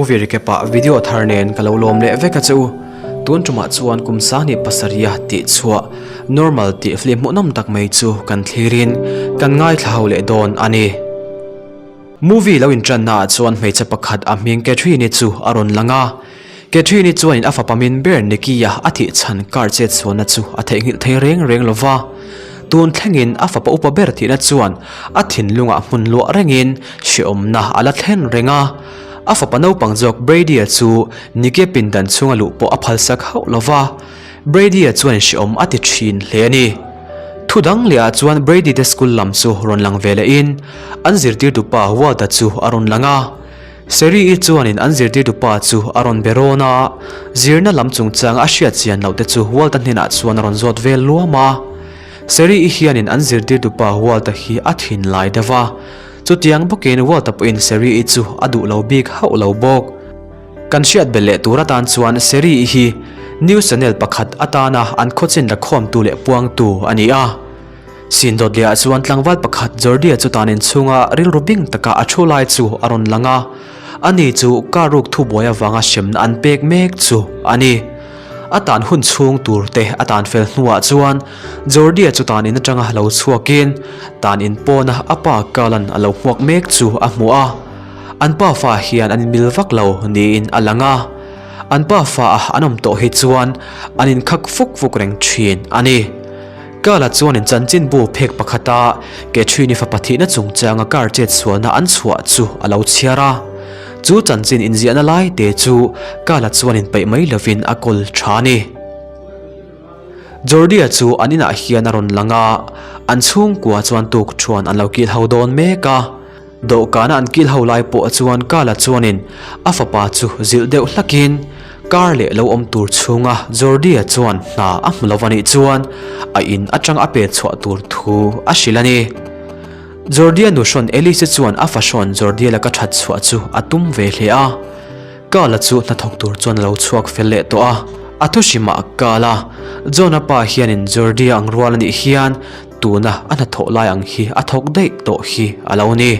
Movie Recap ah video thar nen ka lo lawm leh vek a che u. Tun tumah chuan kum sanghnih pasarih a tih chhuah Normal tih film hmuhnawm tak mai chu kan thlirin kan ngaithla ho leh dawn a ni. Movie lo inṭanna ah chuan hmeichhe pakhat a hming Catherine-i chu a rawn lang a. Catherine-i chuanin a fapa min ber Nicky-a a thih chhan car chet chhuahna chu a theihnghilh thei reng reng lo va. Tun thlengin a fapa upa ber thihna chuan a thinlungah hmun luah rengin hrehawmna a la thlen reng a. A fapa naupang zawk Brady-a chu Nicky-a pindan chhunga luh pawh a phalsak hauh lo va. Brady-a chuan hrehawm a ti thin hle a ni. Thu dang lehah chuan Brady te school lam chu rawn lang ve lehin an zirtirtupa Walt-a chu a rawn lang a. Seri-i chuanin an zirtirtupa chu a rawn be rawn a, zirna lam chungchanga a hriat chian loh te chu Walt-a hnenah chuan a rawn zawt vel luam a. Seri-i hianin an zirtirtupa Walt-a hi a thin lai deuh a, chutiang bawkin Walt-a pawhin Seri-i chu a duh lo bik hauh lo bawk. Kan hriat belh leh tur atan chuan Seri-i hi news channel pakhat atana an khawchin lakhawmtu leh puangtu a ni a. Sindawt lehah chuan tlangval pakhat Jordi-a chu tan inchhunga rilru bing taka a thu lai chu a rawn lang a, ani chu car ruk thubuai avanga hremna an pek mek chu a ni. A tan hun chhung tur te a tan fel hnuah chuan Jordi-a chu tan in atanga lo chhuakin tan in pawna a pa Kalan a lo hmuak mek chu a hmu a, an pa fa hian an inmil vak lo niin a lang a, an pa fa a an awm tawh hi chuan an inkhak fuk fuk reng thin a ni. Kala chuanin chanchinbu phek pakhata Catherine-i fapa thihna chungchanga car chet sualna an chhuah chu a lo chhiar a. Chu chanchin inziahna lai te chu Kala chuanin peih mai lovin a kawl tha a ni. Jordi-a chu an inah hian a rawn lang a, an chhungkua chuan tuk thuan an lo kil ho dawn mek a. Dawhkana an kil ho lai pawh chuan Kala chuanin a fapa chu zilh deuh hlakin kar leh lo awm tur chhunga Jordi-a chuan hna a hmu lo a nih chuan a in atang a pet chhuah tur thu a hrilh a ni. Jordi-a nuhrawn Elise chuan a fahrawn Jordi-a laka that chhuah chu a tum ve hle a. Kala chu hnathawk tur chuan a lo chhuak fel leh tawh a, a thuhrimah Kala, John-a pa hianin Jordi-a ang rual a nih hian Tuna a hnathawh lai ang hi a thawk daih tawh hi a lo ni.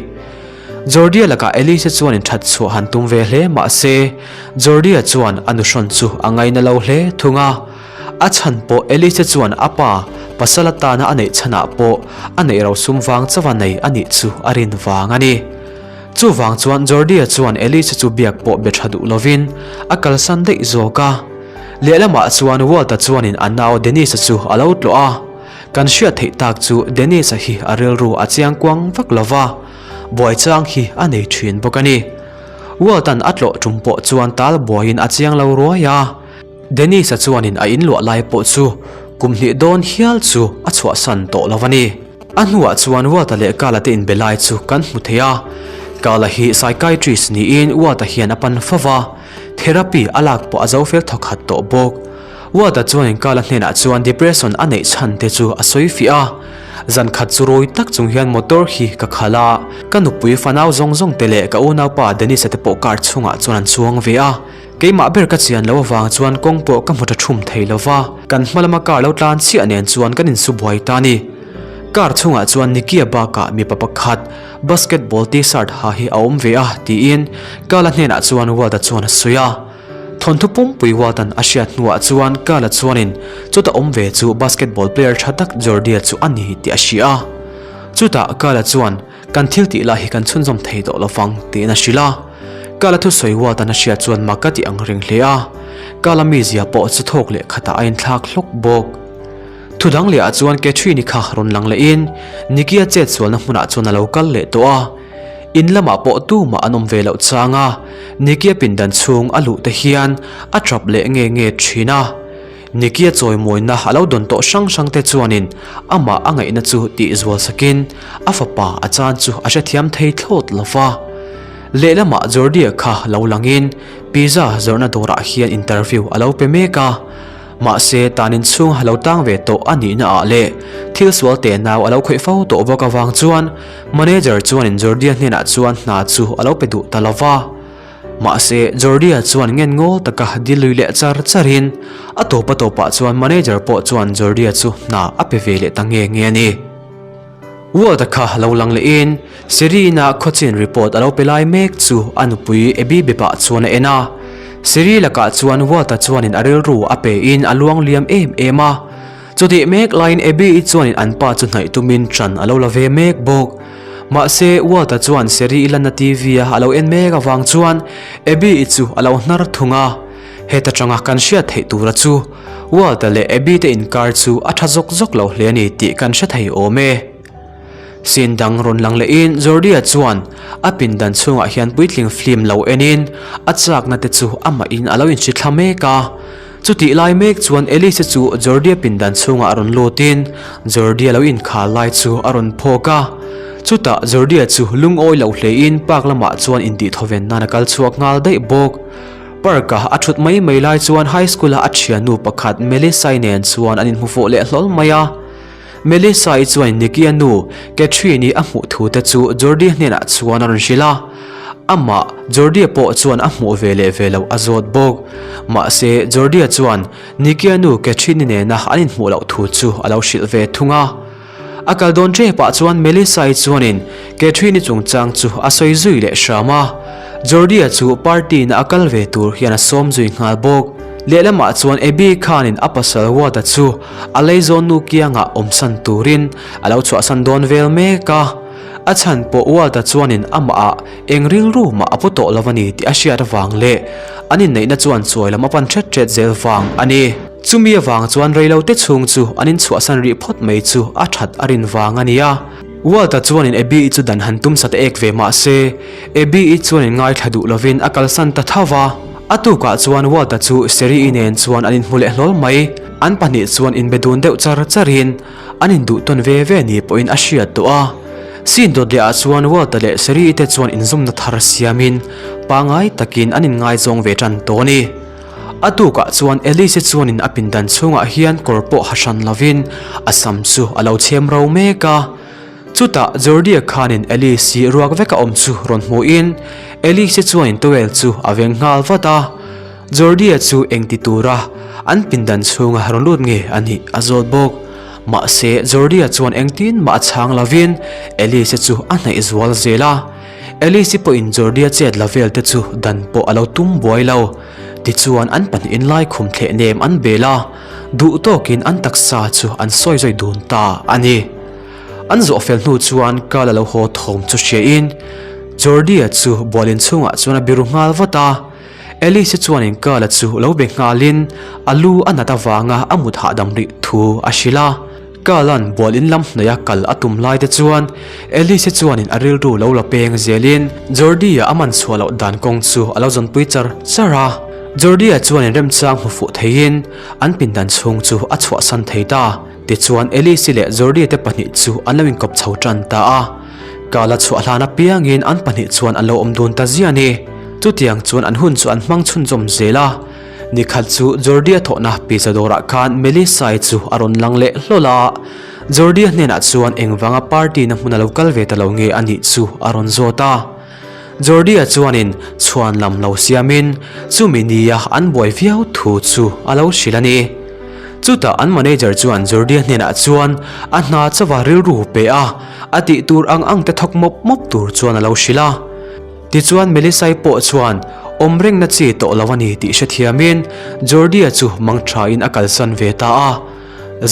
Jordi-a lakah Elise chuan inthat chhuah han tum ve hle mah se, Jordi-a chuan a nuhrawn chu a ngaina lo hle thung a. A chhan pawh Elise chuan a pa pasal atana a neih chhanah pawh a neih ro sum vang chauha nei a nih chu a rin vang a ni. Chuvang chuan Jordi-a chuan Elise chu biak pawh be tha duh lovin a kalsan daih zawk a. Lehlamah chuan Walt-a chuanin a nau Dennis-a chu a lo tlawh a. Kan hriat theih tak chu Dennis-a hi a rilru a chiang kuang vak lo va, buai chang hi a nei thin bawk a ni. Walt-a'n a tlawh tum pawh chuan tal buaiin a chiang lo ruai a. Dennis-a chuanin a inluah lai pawh chu kum hnih dawn hial chu a chhuahsan tawh lo a ni. A hnuah chuan Walt-a leh Carl-a te inbe lai chu kan hmu thei a. Carl-a hi psychiatrist niin Walt-a hian a pan fo va, therapy a lak pawh a zo fel thawkhat tawh bawk. Ward-a chuan Inkala hnenah chuan depression a neih chhan te chu a sawi fiah a, Zan khat chu rawi tak chung hian motor hi ka khalh a, ka nupui fanau zawng zawng te leh ka unaupa Dennis-a te pawh car chhungah chuan an chuang ve a, keimah ber ka chian loh avang chuan kawng pawh ka hmu tha thum thei lo va, kan hma lama car lo tlan chiah nen chuan kan insu buai ta a ni. Car chhungah chuan Nicky-a bakah mipa pakhat basketball t-shirt ha hi a awm ve a, tiin Kala hnenah chuan Ward-a chuan a sawi a. Thawnthu pumpui Walton a hriat hnuah chuan Kala chuanin chuta awm ve chu basketball player tha tak Jordi-a chu a ni tih a hria a. Chutah Kala chuan kan thil tih lai hi kan chhunzawm thei tawh lovang tiin a hrilh a. Kala thusawi Walton a hriat chuan mak a tih ang reng hle a. Kala mizia pawh chu thawk leh khatah a inthlak hlawk bawk. Thu dang lehah chuan Catherine-i kha rawn lang lehin Nicky-a chetsualna hmunah chuan a lo kal leh tawh a. In lamah pawh tumah an awm ve loh chang a, Nicky-a pindan chhung a luh te hian a trap leh nge nge thin a. Nicky-a chawimawina a lo dawn tawh hrang hrang te chuanin amah a ngaihna chu tih zual sakin a fapa a chan chu a hrethiam thei thlawt lo va. Lehlamah Jordi-a kha lo langin pizza zawrhna dawrah hian interview a lo pe mek a. Mahse, tan inchhung a lo tang ve tawh a nihna ah leh thil sual teh nau a lo khawih fo tawh bawk avang chuan manager chuanin Jordi-a hnenah chuan hna chu a lo pe duh ta lo va. Mahse, Jordi-a chuan ngen ngawl taka dil lui leh char charin a tawp a tawpah chuan manager pawh chuan Jordi-a chu hna a pe ve leh ta nge nge a ni. Walt-a kha lo lang lehin Siri-ina khawchin report a lo pe lai mek chu a nupui Abby bepah chuan a en a. Siri lakah chuan Walt-a chuanin a rilru a pein a luang liam em em a. Chutih mek laiin Abby-i chuanin an pa chu hnaih tumin ṭan a lo la ve mek bawk. Mahse, Walt-a chuan Siri-i lanna TV-a a lo en mek avang chuan Abby-i chu a lo hnar thung a. Heta ṭanga kan hriat theih tura chu Walter leh Abby te inkar chu a ṭha zawk zawk lo hle a ni tih kan hre thei awm e. Scene dang rawn lang lehin Jordi-a chuan a pindan chhungah hian puitling film lo enin a chakna te chu amahin a lo inhri thla mek a. Chutih lai mek chuan Alice-i chu Jordi-a pindan chhungah rawn lutin Jordi-a lo inkhal lai chu a rawn phawk a. Chutah Jordi-a chu lungawi loh hlein park lamah chuan intihthawven nan a kal chhuak nghal daih bawk. Park-a a thut mai mai lai chuan high school-a a thiannu pakhat Melissa-i nen chuan an inhmu fuh leh hlawl mai a. Melissa-i chuan Nicky-a nu Catherine-i a hmuh thu te chu Jordi hnenah chuan a rawn hrilh a. Amah Jordi-a pawh chuan a hmuh ve leh ve loh a zawt bawk. Mahse, Jordi-a chuan Nicky-a nu Catherine-i nena an inhmuh loh thu chu a lo hrilh ve thung a. A kal dawn ṭepah chuan Melissa-i chuanin Catherine-i chungchang chu a sawi zui leh hram a. Jordi-a chu party-na a kal ve tur hian a sawm zui nghal bawk. Lehlamah chuan Abby khanin a pasal Ward-a chu a leizawnnu kiangah awmsan turin a lo chhuahsan dawn vel mek a. A chhan pawh Ward-a chuanin amahah eng rilru mah a pu tawh lo a ni tih a hriat avang leh an inneihna chuan chuai lam a pan ṭhet ṭhet zel vang a ni. Chumi avang chuan reilote chhung chu an inchhuahsan rih phawt mai chu a that a rin vang a ni a. Walter chuanin Abby-i chu dan han tum sat ek ve mah se, Abby-i chuanin ngaithla duh lovin a kalsan ta tho va. A tukah chuan Walter chu Sherry-i nen chuan an inhmu leh hlawl mai. An pahnih chuan inbe dun deuh char charin an induh tawn ve ve ni pawhin a hriat tawh a. Scene dawt lehah chuan Walter leh Sherry-i te chuan inzawmna thar siamin pangngai takin an inngaizawng ve tan tawh a ni. A tukah chuan Alice chuanin a pindan chhungah hian kawr pawh ha hran lovin a sam chu a lo chhem ro mek a. Chutah Jordi-a khanin Alice hi ruak veka awm chu rawn hmuhin Alice chuanin towel chu a veng nghal vat a. Jordi-a chu engti tura an pindan chhunga rawn lut nge a nih a zawt bawk. Mahse Jordi-a chuan engtin mah a chhang lovin Alice chu a hnaih zual zel a. Alice-i pawhin Jordi-a chet la vel te chu dan pawh a lo tum buai lo. Tichuan an pahnihin laikhum thleh nem an bel a, duh tawkin an taksa chu an sawi zawi dun ta a ni. An zawh fel hnu chuan Carl a lo haw thawm chu hriain Jordi-a chu bualin chhungah chuan a biru nghal vat a. Alice-i chuanin Carl-a chu lo be nghalin a lu a nat avanga a mut hahdam rih thu a hrilh a. Carl-a'n bual in lam hnaih a kal a tum lai te chuan Alice-i chuanin a rilru lo la peng zelin Jordi-a a man chhuah loh dan kawng chu a lo zawnpui char char a. Jordi-a chuanin remchang hmu fuh theiin an pindan chhung chu a chhuahsan thei ta. Tichuan Alice-i leh Jordi-a te pahnih chu an lo inkawp chho tan ta a. Carl-a chhuah hlan apiangin an pahnih chuan an lo awm dun ta ziah a ni. Chutiang chuan an hun chu an hmang chhunzawm zel a. Nikhat chu Jordi-a thawhna pizza dawrah khan Melissa-i chu a rawn lang leh hlawl a. Jordi-a hnenah chuan engvanga party na hmun a lo kal ve ta lo nge a nih chu a rawn zawt a. Jordi-a chuanin chhuan lam lo siamin chumi nia an buai viau thu chu a lo hrilh a ni. Chutah an manager chuan Jordi-a hnenah chuan a hna chauha rilru pe a, a tih tur ang ang te thawk mawp mawp tur chuan a lo hrilh a. Tichuan Melisai pawh chuan awm rengna chi tawh lo a ni tih hrethiamin Jordi-a chu mang thain a kalsan ve ta a.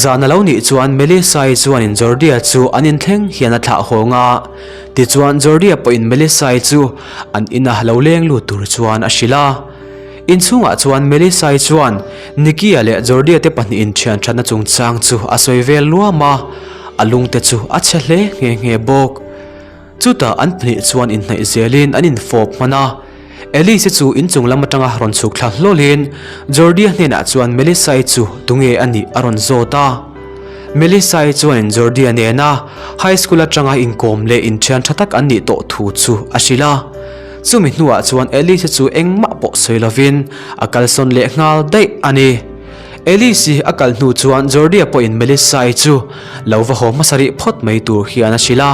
Zan a lo nih chuan Melisai chuanin Jordi-a chu an inthleng hian a thlah hawng a. Tichuan Jordi-a pawhin Melisai chu an ina lo leng lut tur chuan a hrilh a. Inchhungah chuan Melisai chuan Nicky-a leh Jordi-a te pahnihin thian thatna chungchang chu a sawi vel luam a, a lungte chu a chhe hle nghe nghe bawk. Chutah an pahnih chuan inhnaih zelin an infawp hman a, Alice-i chu inchung lam atanga rawn chhuk thla hlawlin Jordi-a hnenah chuan Melissa-i chu tunge a nih a rawn zawt a. Melissa-i chuanin Jordi-a nena high school atanga inkawm leh inthian tha tak an nih tawh thu chu a hrilh a. Chumi hnuah chuan Alice-i chu engmah pawh sawi lovin a kalsawn leh nghal daih a ni. Alice-i a kal hnu chuan Jordi-a pawhin Melissa-i chu lo va haw hmasa rih phawt mai tur hian a hrilh a.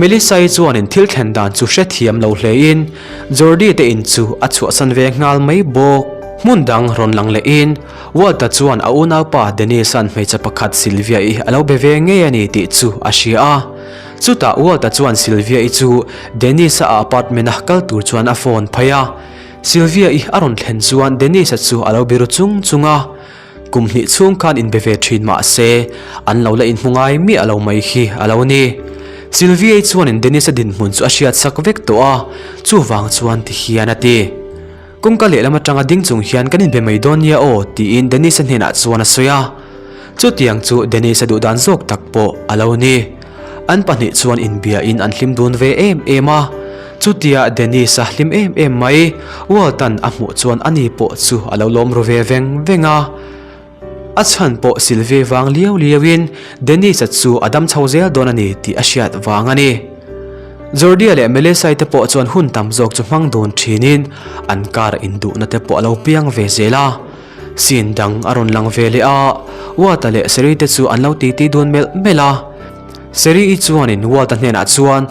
Melissa-i chuanin thil thlen dan chu hrethiam lo hlein Jordi te in chu a chhuahsan ve nghal mai bawk. Hmun dang rawn lang lehin Walter chuan a unaupa Dennis-a'n hmeichhe pakhat Sylvia-i a lo be ve ngei a ni tih chu a hria a. Chutah Walt-a chuan Sylvia-i chu Dennis-a a apartment-a kal tur chuan a phone phei a. Sylvia-i a rawn thlen chuan Dennis-a chu a lo biru chung chung a. Kum hnih chhung khan inbe ve thin mah se, an lo la inhmu ngai miah lo mai hi a lo ni. Sylvia-i chuanin Dennis-a dinhmun chu a hriat sak vek tawh a, chuvang chuan ti hian a ti. Kawngka lehlam atanga ding chung hian kan inbe mai dawn nia aw tiin Dennis-a hnenah chuan a sawi a. Chutiang chu Dennis-a duh dan zawk tak pawh a lo ni. An pahnih chuan inbiain an hlim dun ve em em a. Chutia Dennis-a hlim em em mai Walton a hmuh chuan ani pawh chu a lo lawm ru ve veng veng a. A chhan pawh Sylvie vang liau liauin Dennis-a chu a dam chho zel dawn a ni tih a hriat vang a ni. Jordi-a leh Melissa-i te pawh chuan hun tam zawk chu hmang dun thinin an kar induhna te pawh a lo piang ve zel a. Scene dang a rawn lang ve leh a, Walt-a leh Sherry te chu an lo titi dun melh melh a. Sherry-i chuanin Walt-a hnenah chuan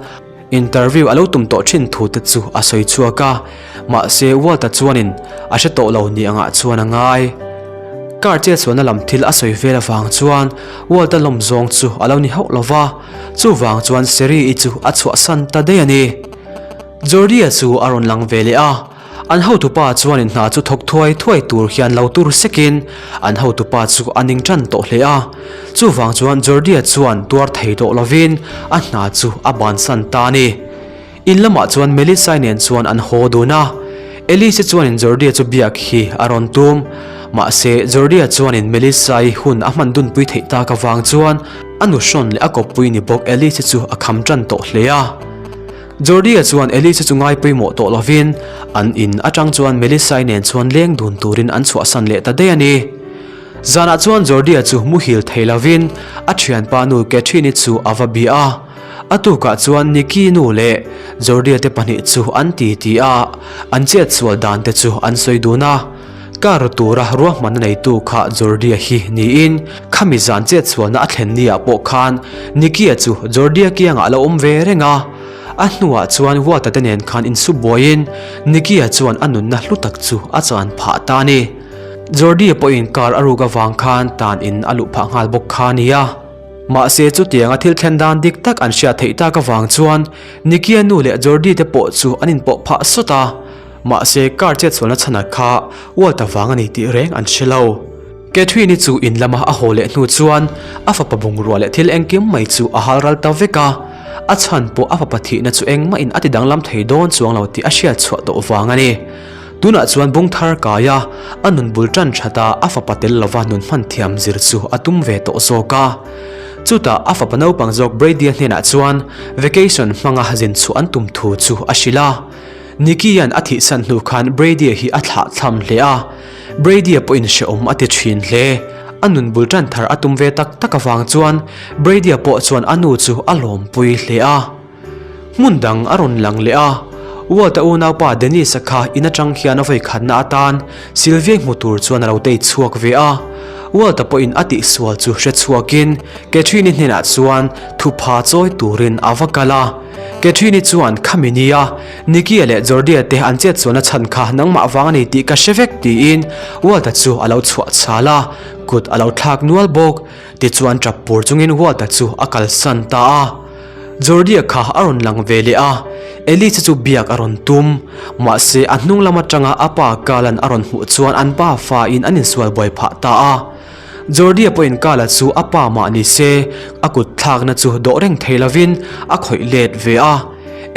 interview a lo tum tawh thin thu te chu a sawi chhuak a, mahse Walt-a chuanin a hre tawh lo ni angah chuan a ngai. Car chetsualna lam thil a sawi vel avang chuan Walt-a lawm zawng chu a lo ni hauh lo va, chuvang chuan Sherry-i chu a chhuahsan ta daih a ni. Jordi-a chu a rawn lang ve leh a. An hotupa chuanin hna chu thawk thuai thuai tur hian lo tur sekin an hotupa chu a ning tan tawh hle a. Chuvang chuan Jordi-a chuan tuar thei tawh lovin a hna chu a bansan ta a ni. In lamah chuan Melissa-i nen chuan an haw dun a. Elise chuanin Jordi-a chu biak hi a rawn tum. Mahse, Jordi-a chuanin Melissa-i hun a hman dunpui theih tak avang chuan a nuhrawn leh a kawppui ni bawk Elise chu a kham tan tawh hle a. Jordi-a chuan Elise chu ngai pawimawh tawh lovin an in atang chuan Melissa-i nen chuan leng dun turin an chhuahsan leh ta daih a ni. Zanah chuan Jordi-a chu muhil thei lovin a thianpa nu Catherine-i chu a va bia a. A tukah chuan Nikki nu leh Jordi-a te pahnih chu an ti ti a, an chetsual dan te chu an sawi dun a. Car tura ruahmanna neitu kha Jordi-a hi niin khami zan chetsualna a thlen ni ah pawh khan Nicky-a chu Jordi-a kiangah a lo awm ve reng a. A hnuah chuan Walt-a te nen khan insu buaiin Nicky-a chuan a nunna hlu tak chu a chan phah ta a ni. Jordi-a pawhin car a ruk avang khan tan in a luh phah nghal bawk kha a nia. Mahse chutianga thil thlen dan dik tak an hriat theih tak avang chuan Nicky-a nu leh Jordi te pawh chu an inpawh phah sawt a. Mahse, car chetsualna chhanah kha Walt avang a ni tih reng an hre lo. Catherine-i chu in lama a haw leh hnu chuan a fapa bungrua leh thil engkim mai chu a hal ral ta vek a. A chhan pawh a fapa thihna chu engmahin a ti danglam thei dawn chuang lo tih a hriat chhuah tawh vang a ni. Tunah chuan bung thar kaia a nun bul tan that a a fapa tel lova nun hman thiam zir chu a tum ve tawh zawk a. Chutah a fapa naupang zawk Brady-a hnenah chuan vacation hmanga zin chhuah an tum thu chu a hrilh a. Nicky-a'n a thihsan hnu khan Brady-a hi a thlah thlam hle a, Brady-a pawhin hrehawm a ti thin hle. A nun bul tan thar a tum ve tak tak avang chuan Brady-a pawh chuan a nu chu a lawmpui hle a. Hmun dang a rawn lang leh a, Walt-a unaupa Dennis-a kha in atang hian a vawikhatna atan Sylvia-i hmu tur chuan a lo tei chhuak ve a. Walt-a pawhin a tihsual chu hre chhuakin Catherine-i hnenah chuan thupha chawi turin a va kal a. Catherine-i chuan khami nia, Nicky-a leh Jordi-a te an chet chuanna chhan kha nangmah vang a ni tih ka hre vek tiin Walt-a chu a lo chhuah chhal a, kut a lo thlak nual bawk. Tichuan tap pur chungin Walt-a chu a kalsan ta a. Jordi-a kha a rawn lang ve leh a, Elise chu biak a rawn tum. Mahse a hnung lam atanga a pa Kalan a rawn hmuh chuan an pa fa-in an insual buai phah ta a. Jordi-a pawhin Kala chu a pa mah ni se, a kut thlakna chu dawh reng thei lovin a khawih let ve a.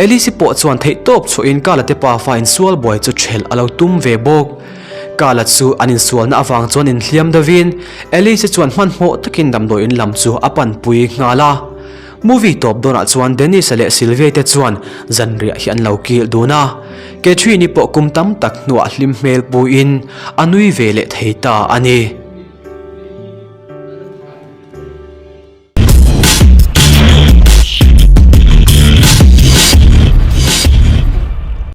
Elise pawh chuan theihtawp chhuahin Kala te pafa insual buai chu ṭhelh a lo tum ve bawk. Kala chu an insualna avang chuan inhliam deuhin Elise chuan hmanhmawh takin damdawiin lam chu a panpui nghal a. Movie tawp dawnah chuan Dennis-a leh Sylvia te chuan zanriah hi an lo kil dun a. Catherine-i pawh kum tam tak hnuah hlim hmel puiin a nui ve leh thei ta a ni.